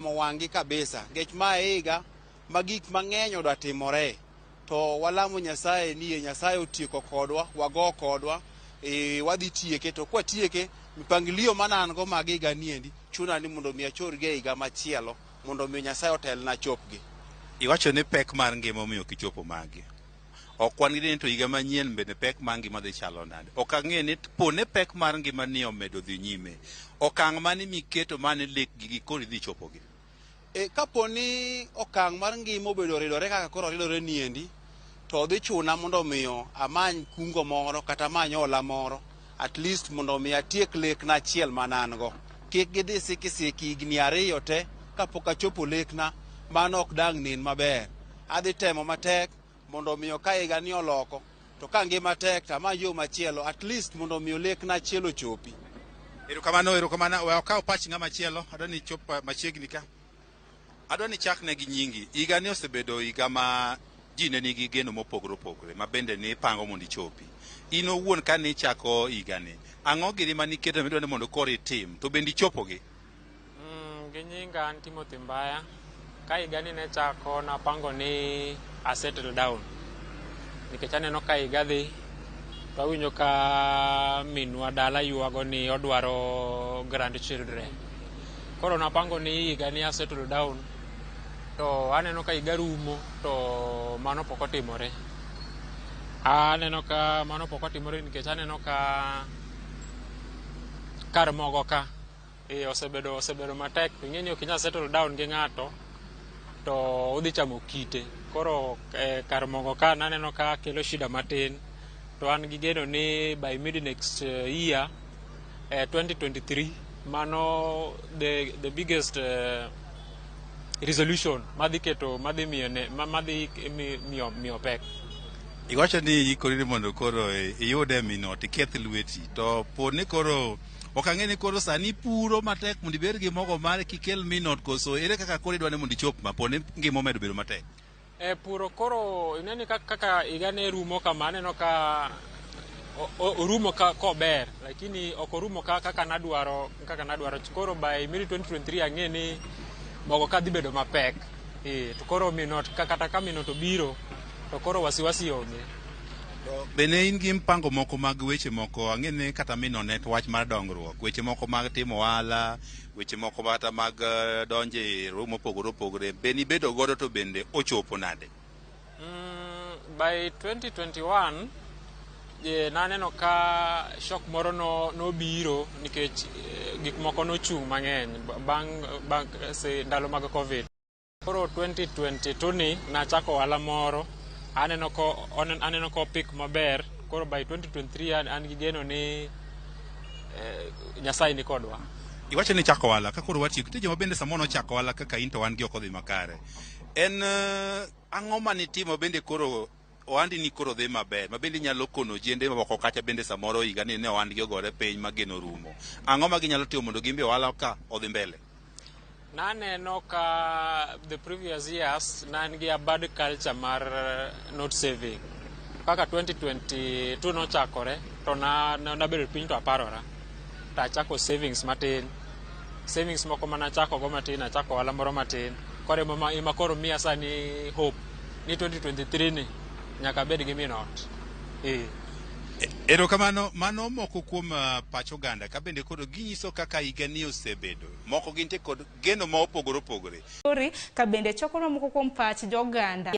Wang'gi kabisa nikech ma e higa ma gik mang'eny odwa timore to walamo Nyasaye ni e Nyasaye otieko kodwa, wago kodwa, e, wadhi tieke to kwatieke mipangilio mana an go mag higa niendi chuna ni mondo mi achorgi e higa machielo mondo mi Nyasaye otelna chopgi. Iwacho ni pek mar ngima omiyo ok ichopo magi. Ok wan gi ni to higa manyien bende pek mar ngima dhi chalo nade. Ok ang'e ni po ne pek mar ngima ni omedo dhi nyime. Okang' mane miketo mane lek gigi koro idhi chopogi? E, kapo ni okang' mar ngima obedo ridore kaka koro ridore niendi, to dhi chuna mondo miyo amany kungo moro kata amany hola moro at least mondo mi atiek lekna achiel mana an go. Kik gidhi siki siki higni 2 te kapok achopo lekna, mano ok dang' nen maber. Adhi temo matek mondo miyo ka higa ni oloko to ka ngima tek to amany yo machielo at least mondo miyo lekna achiel ochopi. Erokamano, erokamano. We okaw pach ng'ama chielo. Adwa ni ichop machiegni ka. Adwa ni ichakne gi nyingi. Higa ni osebedo higa ma ji ne nigi geno mopogore opogore ma bende ni ipango mondo ichopi. In owuon ka ni ichako higa ni, ang'o gini ma niketo midwa ni mondo koro itim to bende ichopogi? Gi nyinga an Timothy Mbaya. Ka higa ni ne chako napango ni a settle down. Nikech aneno ka higa dhi to awinjo ka minwa dala ywago ni odwaro grandchildren. Koro napango ni higa ni a settle down to aneno ka higa rumo to mano pok otimore. Aneno ka mano pok otimore nikech aneno ka kar mogo ka osebedo matek. To ing'e ni ok inyal settle down gi ng'ato to odhi chamo kite. Koro kar mogo ka naneno ka kelo shida matin. To an gi geno ni by mid next year 2023 mano the biggest resolution madhi keto madhi miyo ne madhi miyo pek. Iwacho ni ikori ni mondo koro iyude minot iketh lweti to po ni koro ok ang'e ni koro sani puro matek mondo ibed gi mogo mare kikel minot koso ere kaka koro idwa ni mondo ichop ma po ni ngima omedo bedo matek. E puro koro ineni kaka higa ne rumo kama aneno ka orumo ka kober lakini ok orumo ka kaka nadwaro. Koro by mid 2023 ang'e ni mogo ka dhi bedo mapek. To koro minot kata ka minot obiro to koro wasiwasi onge. Bende in gi mpango moko mag weche moko ang'e ni kata minot ne wach mar dongruok, weche moko mag timo ohala, weche moko kata mag donjo e romo mopogore opogore, be nibedo godo to bende ochopo nade? By 2021 naneno ka shock moro nobiro nikech gik moko nochung' mang'eny bang' ndalo mag Covid. Koro 2022 ni nachako ohala moro, aneno ko pick maber. Koro by 2023 an gi geno ni Nyasaye ni kodwa. Iwacho ni chako ohala ka koro watieko nitie joma bende samoro ochako ohala kaka in to wan gi ok odhi makare. En ang'o manitimo bende koro ohandi ni koro dhi maber ma bende inyalo kono ojende moko kacha bende samoro higa ni ne ohandgi ogore piny ma geno rumo. Ang'o ma ginyalo timo mondo gin be ohala ka odhi mbele? Naneno ka the previous years nan gi a bad culture mar not saving. Kaka 2022 nochakore to nabedo piny to aparora to achako savings matin. Savings moko manachako go matin, achako ohala moro matin. Koro ema koro miya sani hope ni 2023 ni nyaka abed gi minot. Erokamano, mano moko kuom pach oganda ka bende koro ginyiso kaka higa ni osebedo. Moko gintie kod geno ma opogore opogore. Ka bende choko moko kuom pach joganda.